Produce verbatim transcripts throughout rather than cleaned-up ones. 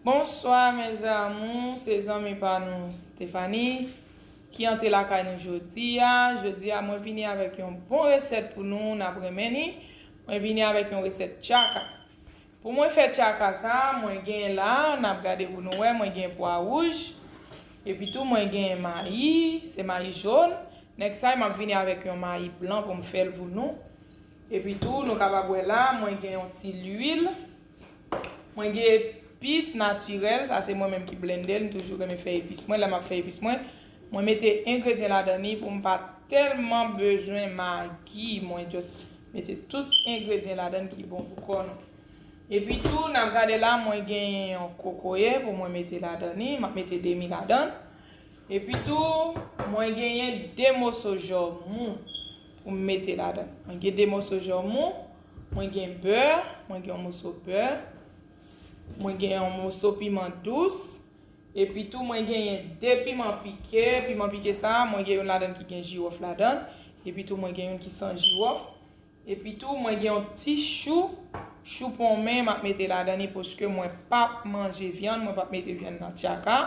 Bonswa mes amours, se zanmi pa nou Stephanie ki antre lakay nou jodi a. Jodi a mwen vini avèk yon bon resèt pou nou, n ap renmen li. Mwen vini avèk yon resèt tchaka. Pou mwen fè tchaka sa, mwen gen la, n ap gade pou nou wè, mwen gen pwa wouj, epi tou mwen gen mayi, se mayi jòn. Next time, m ap vini avèk yon mayi blan pou m fè l pou nou. Epi tou, nou kapab wè la, mwen gen yon ti lwil. Mwen gen epis natirèl, sa se mwen menm ki blende l, m toujou renmen fè epis mwen. Lè m ap fè epis mwen, mwen mete engredyan ladan li pou m pa tèlman bezwen magi. Mwen just mete tout engredyan ladan ki bon pou kò nou. Epi tou, n ap gade la, mwen gen yon kokoye pou mwen mete ladan li. M ap mete demi ladan. Epi tou, mwen genyen de moso jòmou pou m mete ladan. Mwen gen de moso jòmou, mwen gen bè, mwen gen yon moso bè, mwen gen yon moso piman dous, epi tou mwen genyen de piman pike. Piman pike sa, mwen gen youn ladan ki gen jiwòf ladan, epi tou mwen gen youn ki san jiwòf. Epi tou, mwen gen yon ti chou, chou ponmen m ap mete ladan li paske mwen p ap manje vyann, mwen p ap mete vyann nan tchaka.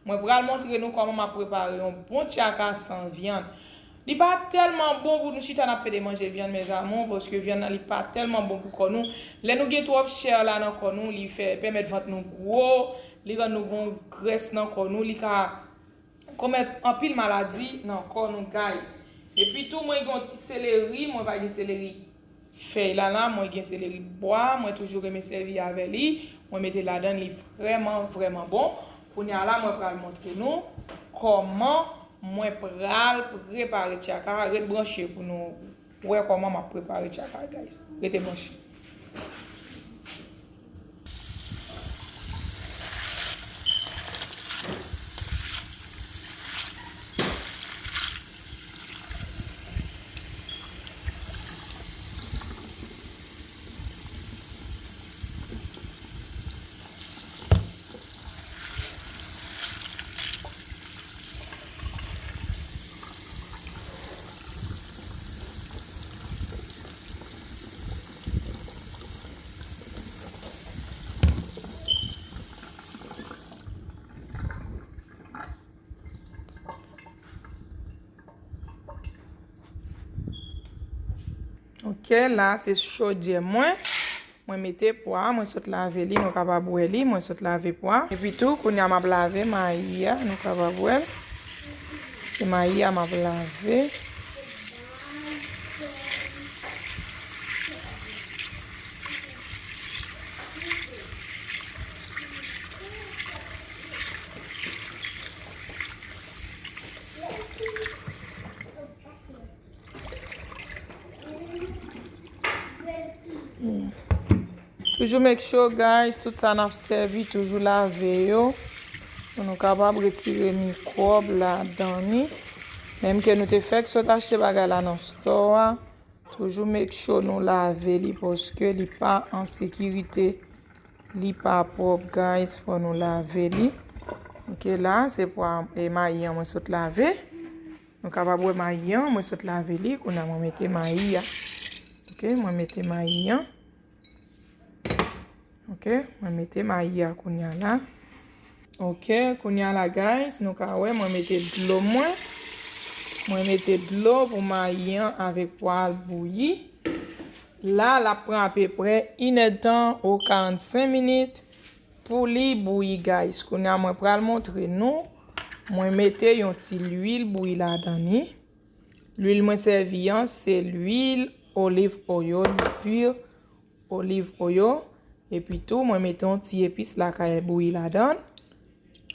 Mwen pral montre nou kòman m ap prepare yon bon tchaka san vyann. Li pa tèlman bon pou nou chita n ap pede manje vyann, mes amours, paske vyann nan li pa tèlman bon pou kò nou. Lè nou gen twòp chè la nan kò nou, li fè pèmèt vant nou gwo, li rann nou gon grès nan kò nou, li ka komèt anpil maladi nan kò nou, guys. Epi tou, mwen gen yon ti seleri, mwen pa gen seleri fèy la la, mwen gen seleri bwa, mwen toujou renmen sèvi avè li. Mwen mete ladan li vrèman, vrèman bon. Kounye a la, mwen pral montre nou kòman mwen pral prepare tchaka. Ret branche pou nou wè kòman m ap prepare tchaka, guys. Rete branche. Ok, la se chodyè mwen. Mwen mete pwa, mwen sot lave li, nou kapab wè li, mwen sot lave pwa. Epi tou, kounye a m ap lave mayi a, nou kapab wè l. Se mayi a m ap lave. Toujou make sure, guys, tout sa n ap sèvi, toujou lave yo pou nou kapab retire mikwòb ladan li. Menm ke nou te fèk sot achte bagay la nan store a, toujou make sure nou lave li paske li pa an sekirite, li pa pwòp, guys, fò nou lave li. Ok, la se pwa e mayi an mwen sot lave. Nou kapab wè mayi an, mwen sot lave li, kounye a mwen mete mayi a. Ok, mwen mete mayi an. Ok, mwen mete mayi a kounye a la. Ok, kounye a la, guys, nou ka wè mwen mete dlo mwen. Mwen mete dlo pou mayi an avèk pwa a bouyi. La, l ap pran apeprè inèdtan ou karannsenk minit pou li bouyi, guys. Kounye a mwen pral montre nou. Mwen mete yon ti lwil bouyi ladan li. Lwil mwen sèvi an se lwil olive oil, li pure olive oil. Epi tou, mwen mete yon ti epis lakay bouyi ladan.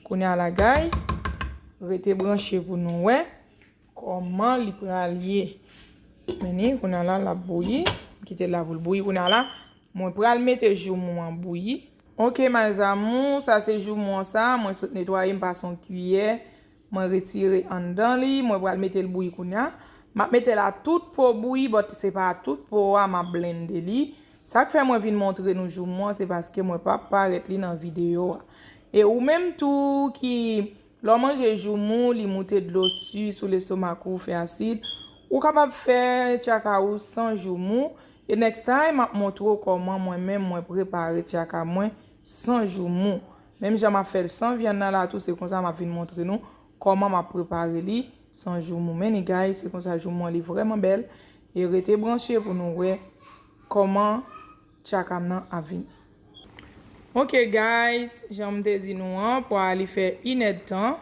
Kounye a la, guys, rete branche pou nou wè kòman li pral ye. Men ni, kounye a la, l ap bouyi. M kite l la pou l bouyi. Kounye a la, mwen pral mete joumou an bouyi. Ok, mes amours, sa se joumou an sa. Mwen sot netwaye, m pase yon kiyè. Mwen retire anndan li, mwen pral mete l bouyi kounye a. M ap mete la tout po bouyi, but se pa tout po a m ap blende li. Sa k fè mwen vin montre nou joumou an, se paske mwen p ap parèt li nan videyo a. E ou menm tou ki, lè w manje joumou, li moute dlo si sou lestomak ou, fè asid, ou kapab fè tchaka ou san joumou. E next time, m ap montre w kòman mwen menm mwen prepare tchaka mwen san joumou. Menm jan m ap fè l san vyann nan la tou, se konsa m ap vin montre nou kòman m ap prepare li san joumou. Men ni guys, se konsa joumou an li vrèman bèl. E rete branche pou nou wè kòman tchaka m nan ap vini. Ok guys, jan m te di nou an, pwa a li fè inèdtan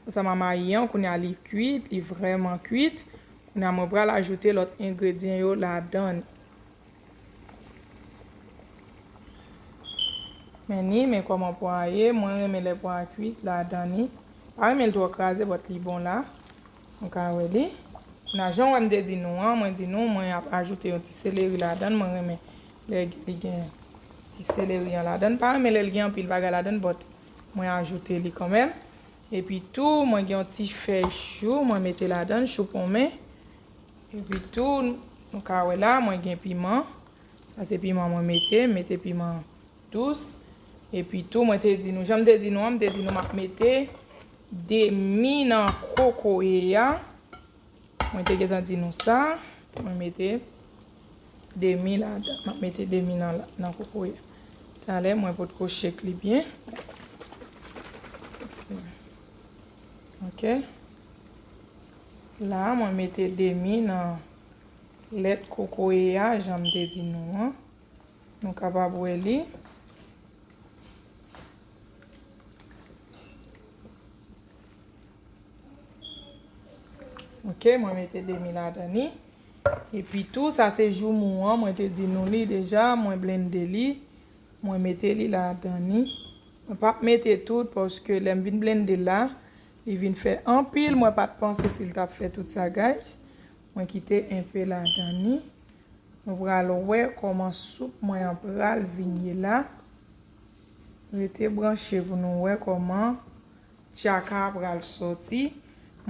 ansanm a mayi an, kounye a li kwit, li vrèman kwit. Kounye a mwen pral ajoute lòt engredyan yo ladan li. Men ni, men kòman pwa a ye, mwen renmen lè pwa a kwit ladan li. Pa renmen l twò kraze, but li bon la. Nou ka wè li. Kounye a, jan w wè m te di nou an, mwen di nou, mwen ap ajoute yon ti seleri ladan l. Mwen renmen lè li gen ti seleri an ladan l. Pa renmen lè l gen anpil bagay ladan l, but mwen ajoute li kanmenm. Epi tou, mwen gen yon ti fèy chou, mwen mete ladan l, chou ponmen. Epi tou, nou ka wè la, mwen gen piman. Sa se piman mwen mete, mete piman dous. Epi tou, mwen te di nou, jan m te di nou an, m te di nou m ap mete demi nan kokoye a. Mwen te gentan di nou sa. Mwen mete demi ladan. M ap mete demi nan, nan kokoye. Talè, mwen potko shake li byen. Ok. La, mwen mete demi nan lèt kokoye a, jan m te di nou an. Nou kapab wè li. Ok, mwen mete demi ladan li. Epi tou, sa se joumou an, mwen te di nou li deja, mwen blende li, mwen mete li ladan li. Mwen p ap mete tout, paske lè m vin blende l la, li vin fè anpil, mwen pa t panse si l t ap fè tout sa, guys. Mwen kite enpe ladan li. Nou pral wè kòman soup mwen an pral vin ye la. Rete branche pou nou wè kòman tchaka a pral sòti.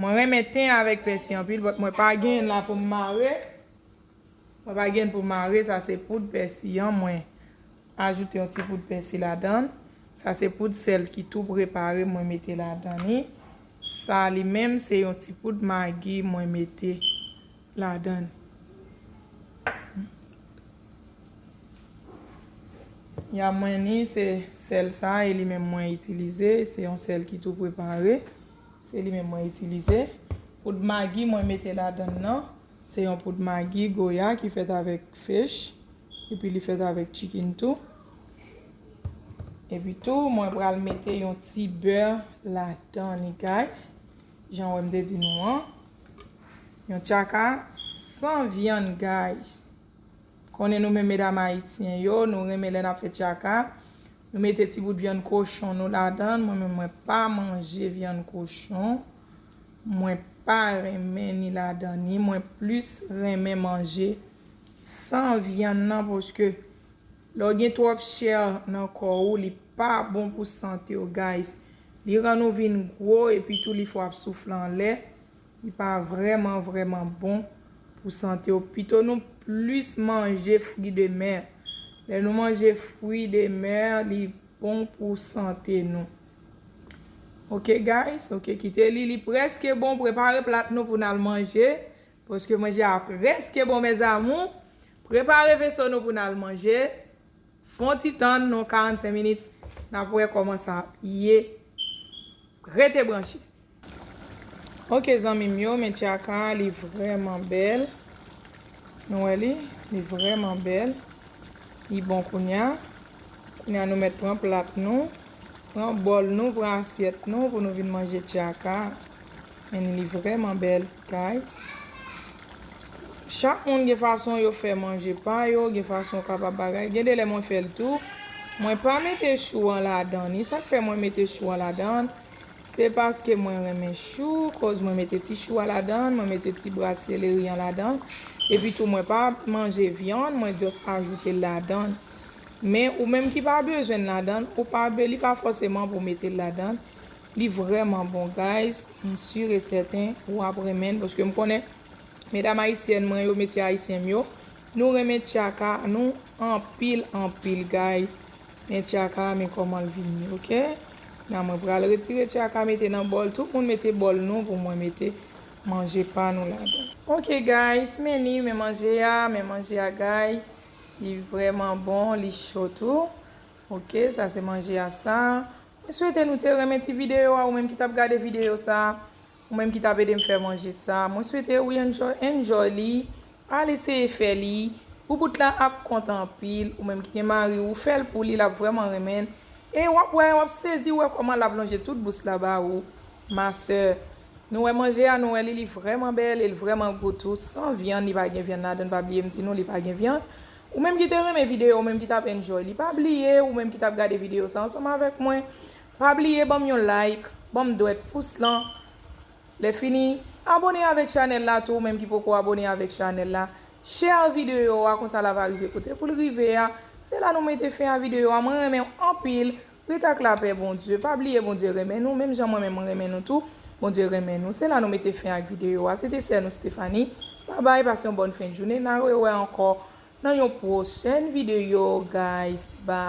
Mwen renmen ten avèk pèsi anpil, but mwen pa genyen l la pou m mare. Mwen pa genyen l pou m mare, sa se poud pèsi an, mwen ajoute yon ti poud pèsi ladan l. Sa se poud sèl ki tou prepare, mwen mete ladan li. Sa li menm, se yon ti poud magi mwen mete ladan l. Ya mwen ni se sèl sa, e li menm mwen itilize, se yon sèl ki tou prepare. Se li menm mwen itilize. Poud magi mwen mete ladan l nan, se yon poud magi Goya ki fèt avèk fish, epi li fèt avèk chicken tou. Epi tou, mwen pral mete yon ti bè ladan li, guys. Jan wè m te di nou an. Yon tchaka san vyann, guys. Konnen nou menm medam ayisyen yo, nou renmen lè n ap fè tchaka. Nou mete ti bout vyann kochon nou ladan l. Mwen menm, mwen pa manje vyann kochon. Mwen pa renmen ni ladan ni. Mwen plis renmen manje san vyann nan, paske lè w gen twòp chè nan kò w, li pa bon pou sante w, guys. Li rann ou vin gwo, epi tou li fè w ap soufle anlè. Li pa vrèman, vrèman bon pou sante w. Pito nou plis manje fri de mè. Lè nou manje fri de mè, li bon pou sante nou. Ok, guys, ok, kite li, li prèske bon. Prepare plat nou pou n al manje. Paske manje a prèske bon, mes amours. Prepare veso nou pou n al manje. Fè yon ti tann, nan karannsenk minit, n ap wè kòman sa ap ye. Rete branche. Ok, zanmi m yo, men tchaka a, li vrèman bèl. Nou wè li? Li vrèman bèl. Li bon kounye a. Kounye a, nou mèt pran plat nou. Pran bòl nou, pran asyèt nou pou nou vin manje tchaka. Men li vrèman bèl, guys. Chak moun gen fason yo fè manje pa yo, gen fason yo kapab bagay. Gen de lè mwen fè l tou. Mwen pa mete chou an ladan li. Sa k fè mwen mete chou an ladan, se paske mwen renmen chou, koz mwen mete ti chou a ladan, mwen mete ti bras seleri an ladan. Epi tou, mwen pa manje vyann, mwen just ajoute l ladan. Men ou menm ki pa bezwen l ladan, ou pa be-, li pa fòseman pou w mete l ladan. Li vrèman bon, guys. M si e sèten w ap renmen l, paske m konnen medam ayisyèn mwen yo, mesye ayisyen m yo, nou renmen tchaka nou anpil, anpil, guys. Men tchaka, men kòman l vini, ok? Nan mwen pral retire tchaka, mete nan bòl. Tout moun mete bòl nou pou mwen mete manje pa nou ladan. Ok, guys, men ni, men manje a, men manje a, guys. Li vrèman bon, li cho tou. Ok, sa se manje a sa. Mwen swete nou te renmen ti videyo a, ou menm ki t ap gade videyo sa, ou menm ki t ap ede m fè manje sa. Mwen swete ou enjoy, enjoy li, al eseye fè li. Boubout la ap kontan anpil, ou menm ki gen mari ou, fè l pou li, l ap vrèman renmen l. E w ap wè, w ap sezi wè kòman l ap lonje tout bous la ba ou, ma sè. Nou wè manje a, nou wè li, li vrèman bèl e li vrèman gou tou, san vyann, li pa gen vyann ladan, pa bliye m di nou, li pa gen vyann. Ou menm ki te renmen videyo, ou menm ki t ap enjoy li, pa bliye, ou menm ki t ap gade videyo sa ansanm avèk mwen, pa bliye ban m yon like, ban m dwèt pous lan. Lè fini, abone avèk chanèl la tou, ou menm ki poko abone avèk chanèl la. Share videyo a, konsa l ap rive kote pou l rive a. Se la nou mete fen a videyo a. Mwen renmen w anpil. Ret ak lapè Bondye. Pa bliye Bondye renmen nou, menm jan mwen menm mwen renmen nou tou. Bondye renmen nou. Se la nou mete fen ak videyo a. Se te sè nou Stephanie. Babay, pase yon bòn fen de jounen. N a rewè ankò nan yon pwochèn videyo, guys. Bye.